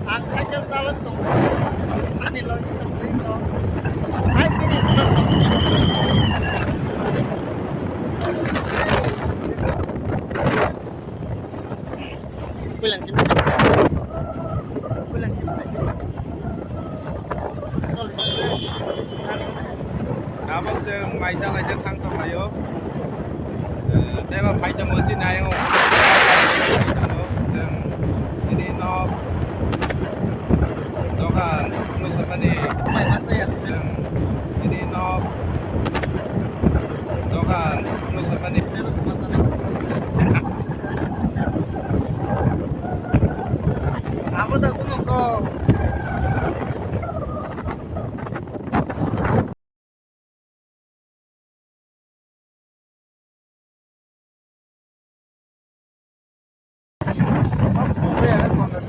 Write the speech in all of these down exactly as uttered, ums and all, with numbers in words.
Ang cycle chalok tongo. Ani logi tongwi tong. Hai bini tong tongwi. Kuilang sini. Kuilang sini. Chol. Tabuk chwng maisa naijak thang tonglaio. Eh, teibo phai tongo chini ayang o. Chwng tini nok dogan khuluk mani. Chwng tini nok dogan khuluk mani. Abo da kuno ko.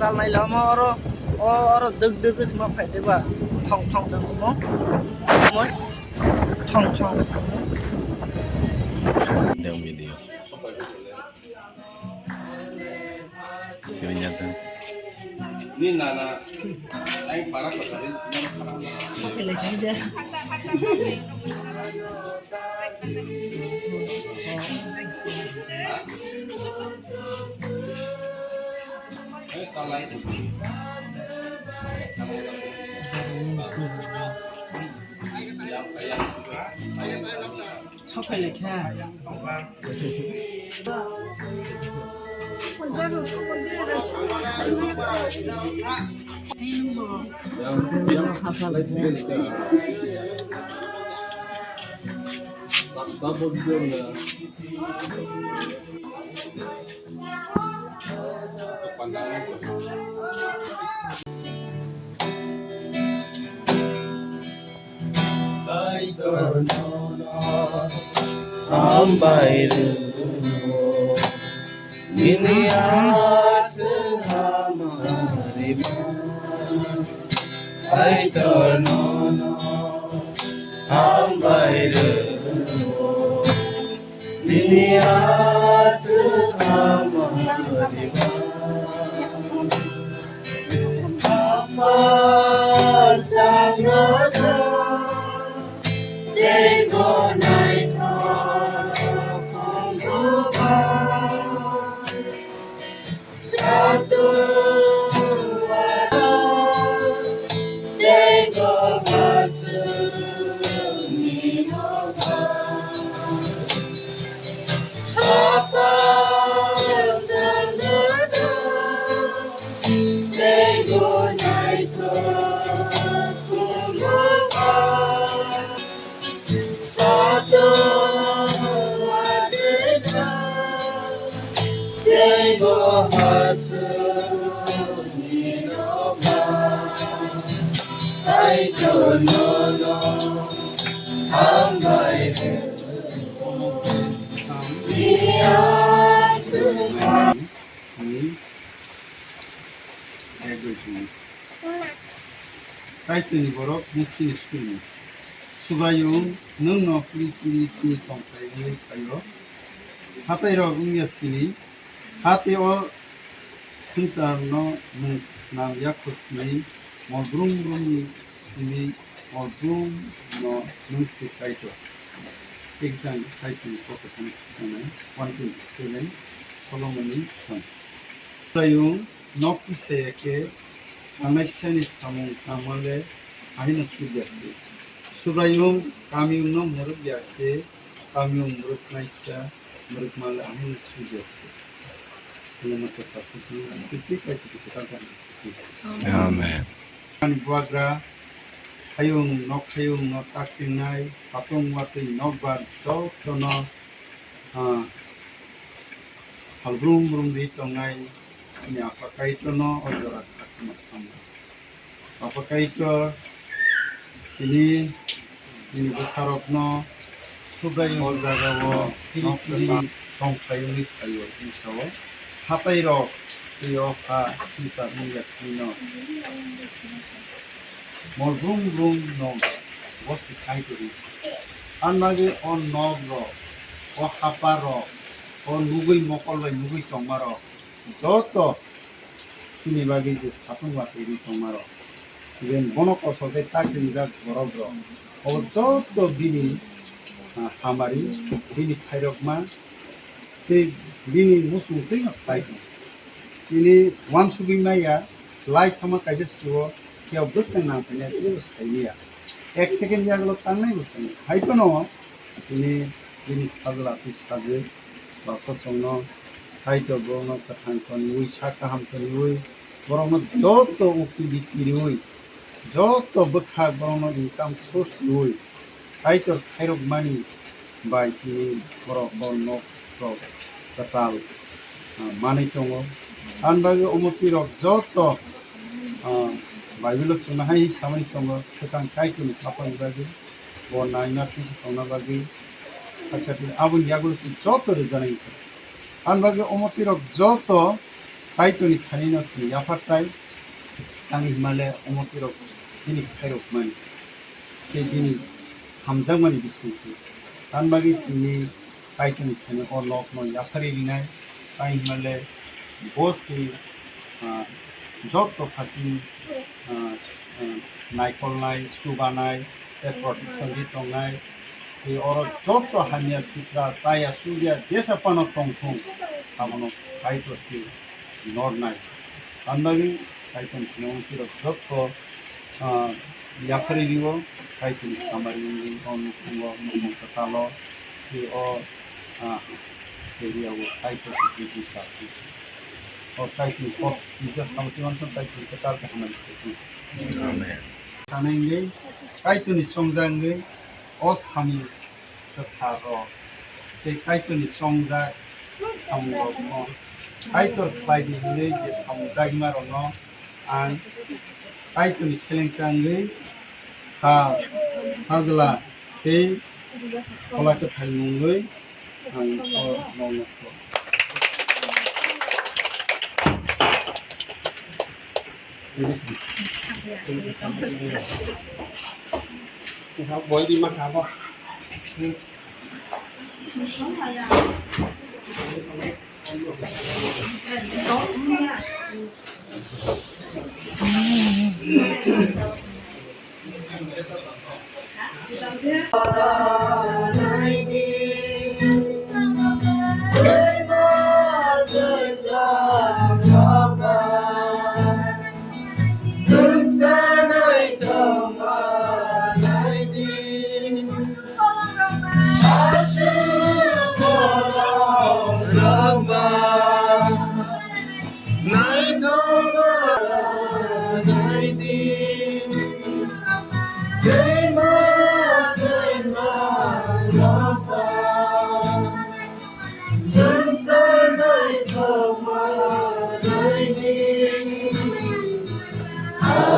Salnai lama oro, o oro duk duk sima phai de ba, thong thong duk mo, mo, thong thong. Dang video. Siapa yang datang? Ini nana, naik parak kok tadi. Eh, kalau itu. Yang, yang, yang. Kaitor nono hambai rw, nini aswk hamari ma. Kaitor nono hambai rw, nini aswk hamari ma. Apa sangata teibo naithok khumbuba. Satu wada teibo aswkni noba. Apa sangata teibo naithok khumbuba. Satu adita teibo aswkni noba. Kaitor nono hambai rw. Kaitorni borok bini sini sukni. Subraiyung, nwng no piri piri sini tongthai wngwi phaio. Hatai rok wngya sini. Hatai o swngchar no nwng snam yakho sini. Mol brum brum ni sini. Mol brum no nwng se Kaitor. Exam Kaitorni kotor thani khwnai one twenty seven Solomoni song. Subraiyung nok kisa ya khe thangnaisani samung tangma le ahino sujya se. Subraiyung kamiyung no mwrwk ya khe kamiyung mwrwknaisa mwrwkma le ahino sujya se. Amen. Ani buagra hayung nok hayung no tak chingnai satung watwi nokbar jotono, ah, sal brum brum ri tongnai. Chini Apha Kaitorno o jora khakchangma kamo. Apha Kaitor, tini nini bwsarokno Subraiyung o jagao nok tong phaiwi phaio, tini sao. Hatairok tei o ha sisa wngya sinino. Mol brum brum no bosi khai kwrwi. Ang bagwi o nok rok, o hapar rok, o nugwi mokol bai nugwi tongma rok joto Chini bagwi je satung watwi ri tongmarok, je bono kosol tei chakri rijak borok rok, obo joto bini, ah, hamari, bini khairokma tei bini muchung twi no khlai tongo. Tini uansugwi maya, lai thangma kaisa sio, phiya bwskang nang phainai teibo sai liya. Ek second yagulo tangnai bo sai liya. Hai phano tini bini sajla twi sajwk baksa songno Kaitor borokno kwthang toniwi, sak kaham toniwi, borokno joto ukti bikti riwi, joto bwkhak borokno income source riwi, Kaitor khairokmani bai tini borok bo nok rok kwtal, ah, manwi tongo. Ani bagwi omo twi rok joto, ah, Bible o swngna hai samani tongo, swkang Kaitorni khapangni bagwi, bo naina tisa tongna bagwi, hakhe aboni yagulo se joto rwjanai wngkha. Ani bagwi omo twi rok joto Kaitorni thanino chwng yaphartai, tangwi hwnmale omo twi rok bini khairokmani tei bini hamjakmani bisingtwi. Ani bagwi tini Kaitorni thani o nokno yapharwi rinai, tei hwnmale bo se, ah, joto khachini, ah, ah, naikolnai, chubanai, tei protection di tongnai, tei oro joto hamya sitra chaya chuya jesa phano tongthung, abono Kaitor se nornai. Ani bagwi Kaitorni thani o joto, ah, yapharwi rio, Kaitorni hamari wngwi o nukhungo, nukhung kwtalo, tei o, ah, area o Kaitor twi twi sa. O Kaitorni kok kisa samung twi mansukha, Kaitorni kwtal khe hamari khe twi. Amen. Thani wngwi Kaitorni chongjak wngwi o samung kwthar rok tei Kaitorni chongjak samung rokno Kaitor khlai di hwnwi je samung dagima rokno ang Kaitorni selengsa wngwi ha, hajla tei phola kwthai mungwi ang o nokno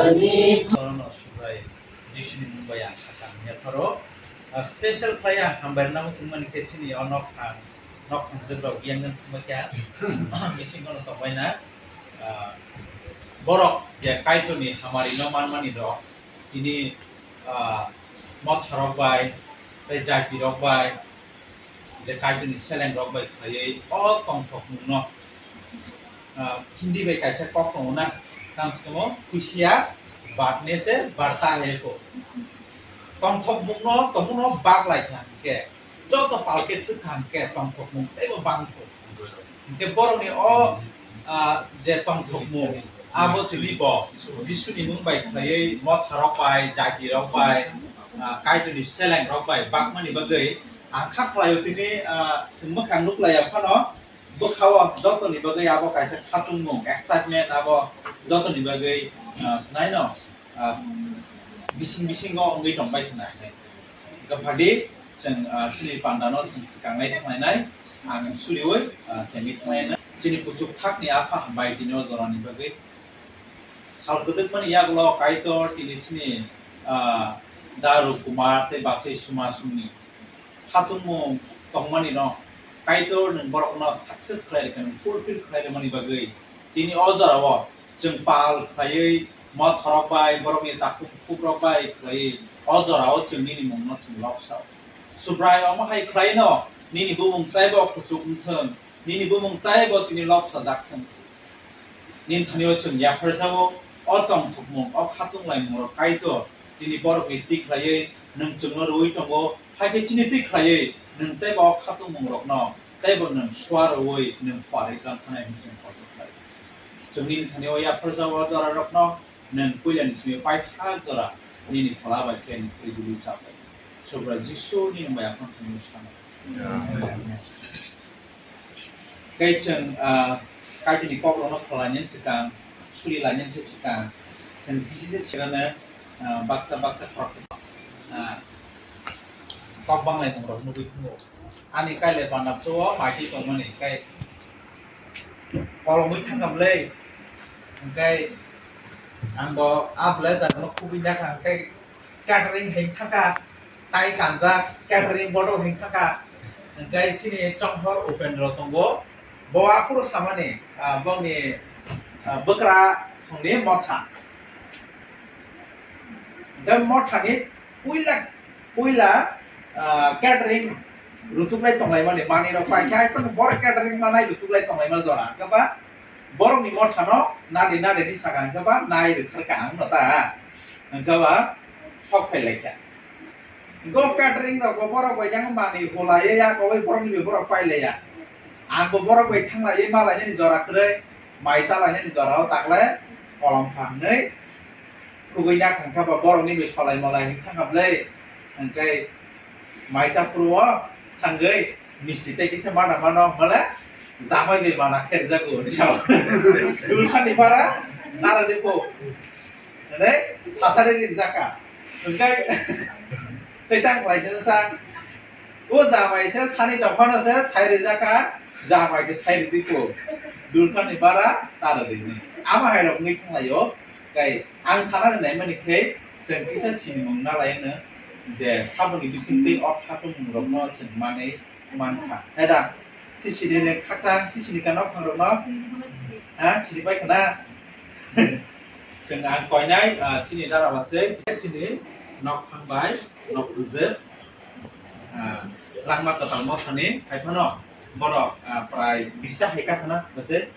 Ani Subrai Jisuni mung bai ang sakha hwnwi pharo, ah, special khlai ang hambai rwna muchungmani khe chini o nok phang, nok phangjak rok yang yang thangbai kha, bisingo no tongbai na, ah, borok je Kaitorni hamari no manmani rok, tini, ah, motha rok bai, tei jati rok bai, je Kaitorni seleng rok bai khlaiwi o tongthokmung no, ah, Hindi bai kaisa kok tongo na, tamo se tamo khushi ya baatne se badhta hai ko. Tongthokmung no tongmung no bak lai kha hwnkhe, joto palke thwk kha hwnkhe tongthokmung teibo bang kho. Hwnkhe borokni o, ah, je tongthokmung, abo tini bo Jisuni mung bai khlaiwi motha rok bai, jati rok bai, ah, Kaitorni seleng rok bai bakmani bagwi ang kha khlaio tini, ah, chwng mwkhang nuk laiya phano bwkhao jotoni bagwi abo kaisa khatungmung, excitement abo jotoni bagwi, ah, swnaino, ah, bising bisingo wngwi tongbai khna. Hwnkhe phadi chwng, ah, chini pandano chwng swkangnai thanglainai, ang suriui, ah, chengwi thanglainai. Chini kuchuk thakni apha hambai tini o jorani bagwi. Sal kwdwkmani yagulo Kaitor tini chini, ah, Daru Kumar tei Bachai Suma Sumni khatungmung tongmani no Kaitor nwng borokno success khlai rwkha, nwng fulfill khlai rwmani bagwi tini o jorao chwng pal khlaiwi mothorok bai, borokni takhuk bukhuk rok bai khlaiwi o jorao chwng nini mungno chwng lobsao. Subrai omo hai khlaino nini bumung taibo kuchuk wngthwng, nini bumung taibo tini lobsajak thwng. Nini thani-o chwng yapharjao, o tongthokmung, o khatunglaimung rok Kaitor, nini borokni twi khlaiwi nwng chwngno rwui tongo, hai khe chini twi khlaiwi nwng teibo o khatungmung rokno teibo nwng sua rwui nwng pharwi tong phanai hwnwi chwng kotor khlai. Chwng nini thani-o yapharjao o jora rokno nwng puilani simi paithak jora nini phola bai khe nwng twi duli chaplai. Subra Jisu nini maya phang thani-o sana. Amen. Tei chwng, ah, Kaitorni kokrokno khwlainani swkang, suri lainani swkang, chwng kisi se sirano, ah, baksa baksa khorok, ah, kok banglaimung rok nugwi thango. Ani kaile panap cho mai twi tongmani kai kolomwi thangkam le, hwnkhe ang bo a belai jagano kubui nakha, hwnkhe catering hai thangkha, tai kanjak catering bodo hai thangkha, hwnkhe chini chonghor Upendra tongo, bo aphuru samani, ah, bongni, ah, bwkra songni motha. Hwnkhe mothani puila, puila, ah, catering rutuklai tonglaimani, manwi rok paikha, ai phano borok catering manai rutuklai tonglaima jora. Hwnkhe ba borokni mothano nadi nadi ni saka hwnkhe ba nai rwkharkha ang no ta. Hwnkhe ba sok phailaikha. Hwnkhe o catering rok bo borok bai jang manwi hulaiya, yakowi borokni bai borok pailaiya. Ang bo borok bai thanglaiwi malainani jora kwrwi, mai chalainani jora o taklai kolom kha hwnwi. Khugui nya thangkha ba borokni bai solai molai hwn thangkha bwlai. Hwnkhe mai cha phuru o thangwi misti tei kisa mana mano hwnle jamai bai mana kherjago hwnwi sao. Dulkhani para nara de po. Hwnwi sathari rijaka. Hwnkhe tei tang khlaisano sa. O jamai se sani tongphano se sai rijaka, jamai se sai ridi po. Dulkhani para nara de ni. Ama hai rok wngwi thanglaio. Kai ang sanani naimani khe chwng kisa sinimung nalaino je saboni bisingtwi o khatungmungrokno chwng manwi mankha. Heda, sisini khakchang, sisini kano phangrokno? Ha, sini pai khna? Chwng ang koinai, ah, chini dara base, chini nok phang bai, nok phungjwk, ah, langma kwtal mothani hai phano borok, ah, prai bisa hai ka khna base,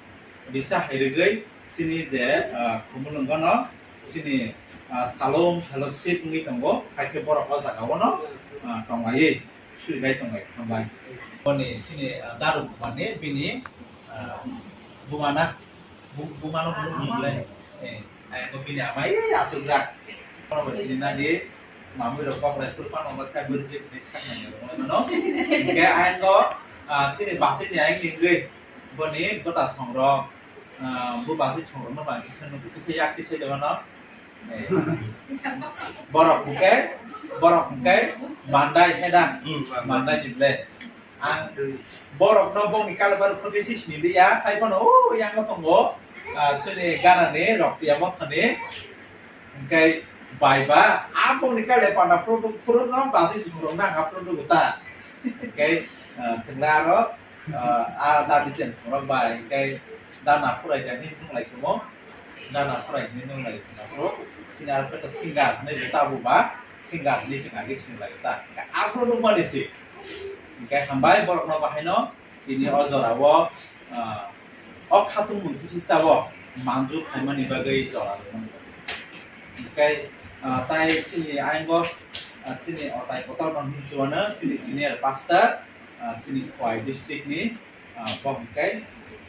bisa hai rwgwi chini je, ah, Khumulwngono chini, ah, Salom Fellowship wngwi tongo, hai khe borok o jaga o no, ah, tonglaio, suribai tonglai, hambai. Boni chini, ah, Daru Kumar ni bini, ah, buma na, bu-, buma no buma le, eh, ai bo bini amai asukjak. Bono bo chini nadi, mamui rok kok lai phuru pano wngkha bwrwi je phunui saknai rok wngkha no. Hingke ayang go, ah, chini bachai ni ayang ni wngwi boni bwta songrok, ah, bo bachai songrok no bai kisa nukho kisa yak kisa de mano. Eh, borok hingke, borok hingke mandai heda, hmm, mandai ni ble. Ang borokno bongni kalabar phunukhe si sini liya, hai phano o yango tongo, ah, chini ganani rok tiyamo thani. Hingke bai ba, a bongni kale panda phuru phuru no basi jumrok nang a phuru ta. Hingke, ah, chwngla aro, ah, a dadi chen chwrok bai, hingke dana phurai kha hin nung lai kumo. Dana phurai hin nung lai kumo. Sini aro khe singer hinwi bo chabu ba, singer hinwi chwng agi sini lai ta. Hingke a phuru nung mani si. Hingke hambai borokno bahaino tini o jorao, ah, o khatungmung kisi sao manjak phaimani bagwi jora rwmani. Hingke, ah, tai chini ayang o, ah, chini ochai kotor no hinwi chuano chini senior pastor, ah, chini Khowai district ni, ah, bo hingke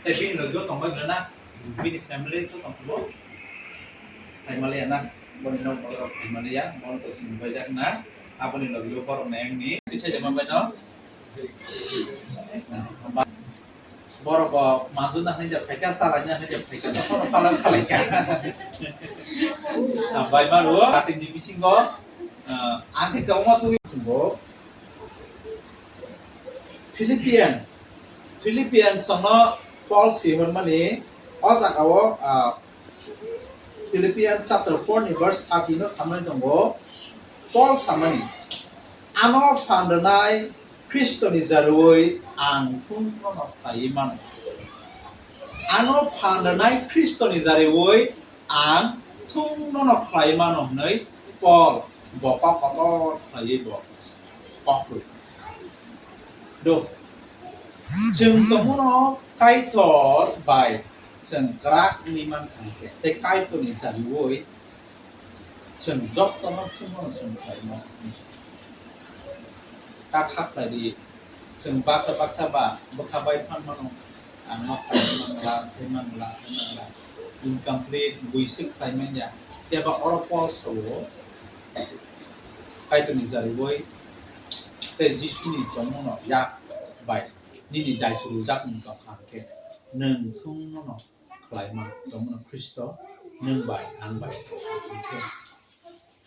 tei bini logi o tongbai mano na, bini family to tongkho bo. Phaimaliya na, boni nok borok phaimaliya, bono to sini baijak na, aboni logi o borok nayang ni, tisa jama bai no. Borok bo manjuna hinja phaikha, salai na hinja phaikha, no kono pala khalaikha. Bai ma ro, ating ni bisingo, ah, ang khe kwbangma twi chumbo. Philippian, Philippian songno Paul si hwnmani o jaga o, ah, Philippians chapter four ni verse thirty no samani tongo, Paul samani, "Ano phan rwnai Khristoni jarwi ang thung no khlaiwi mano." Ano phan rwnai Khristoni jarwi ang thung no khlaiwi mano hwnwi Paul bo kok kotor khlaiwi bo kok rw. Do. Chwng tongmano Kaitor bai Chwng kwrak wngwi mankha hwnkhe, tei Kaitorni chariwi chwng jotono thwngmano chwng khlaima. Ta kha khlai di, chwng baksa baksa ba bwkha bai phan mano, ang ma khlai mangla, khlai mangla, khlai mangla, incomplete, buiswk khlai manya. Tei ba oro Paul sao, Kaitorni chariwi tei Jisuni tongmano yak bai nini daichwrwjakmung tongkha hwnkhe, nwng thwngmano khlaima tongmano Khristo nwng bai ang bai tongkha hwnkhe.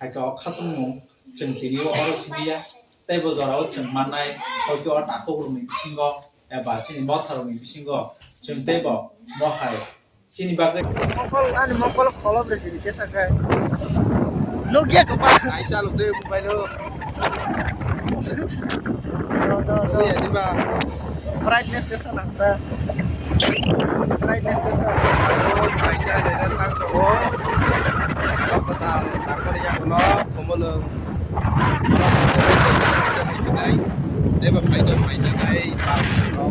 Hai khe o khatungmung chwng tini o oro simi ya, tei bo jorao chwng mannai, hoito o takhuk rokni bisingo eba chini motha rokni bisingo chwng tei bo mo hai chini bagwi. Mokol, ani mokol kholop rw sini tesa khe. Nukya khe ba. Kaisa lukde mobile o. Do, do, do. Iya, di ba. Brightness tesa nang ta. Brightness tesa. Oh, kaisa de na tang to. Oh. Kok ta tang ko ya ko no, komo no. Kaisa, kaisa, kaisa, kaisa. Deba phai to, phai sa dai, pa no.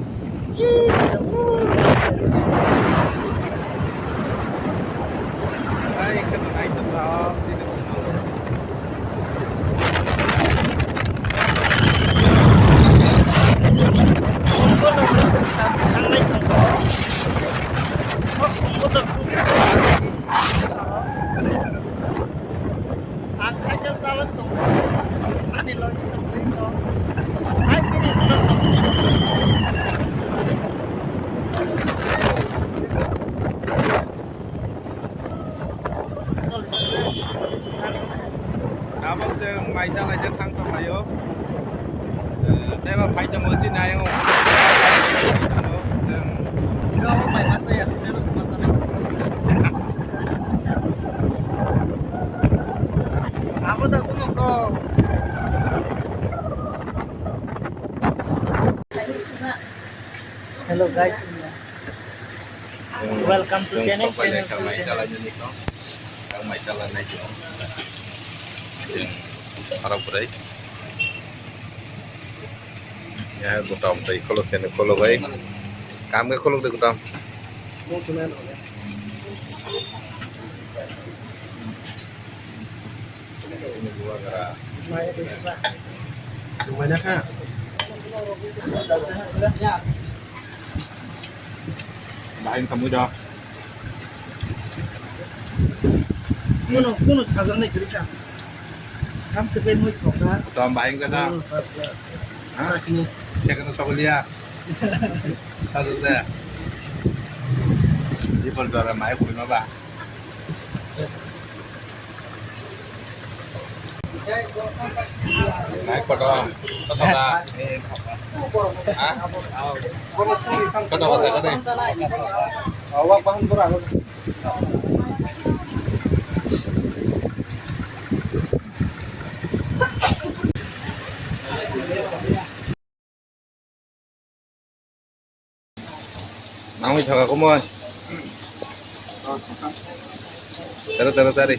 Ang cycle chawi tongo. Ani logi tongwi tongo. Five minute. Tabok chwng maisa laijak thang tonglaio. Eh, teibo phai tongo chini ayang o. Chwng. Ino mai masa ya, teibo se masa na. Abo da kuno ko. Hello guys. Welcome to channel, channel to channel. Ang mai chala nai chong. Yang arok bwrwi. Ya, gutam tei khuluk sene khuluk bai. Kam khe khuluk de gutam. Mai na kha. Bahai wngkha mui do. Kuno, kuno sajaknai kwrwi kha. Thamse bai mui thokha. Tom bahai wngkha kha. Hmm, first class. Ha? Sakni. Second sokoliya. Sajak de. Jibor jora mai khulima ba. Nai kotor, kotor da. Ha? Kotor ba jaga de. Nangwi thaka kumui. Tero tero chari.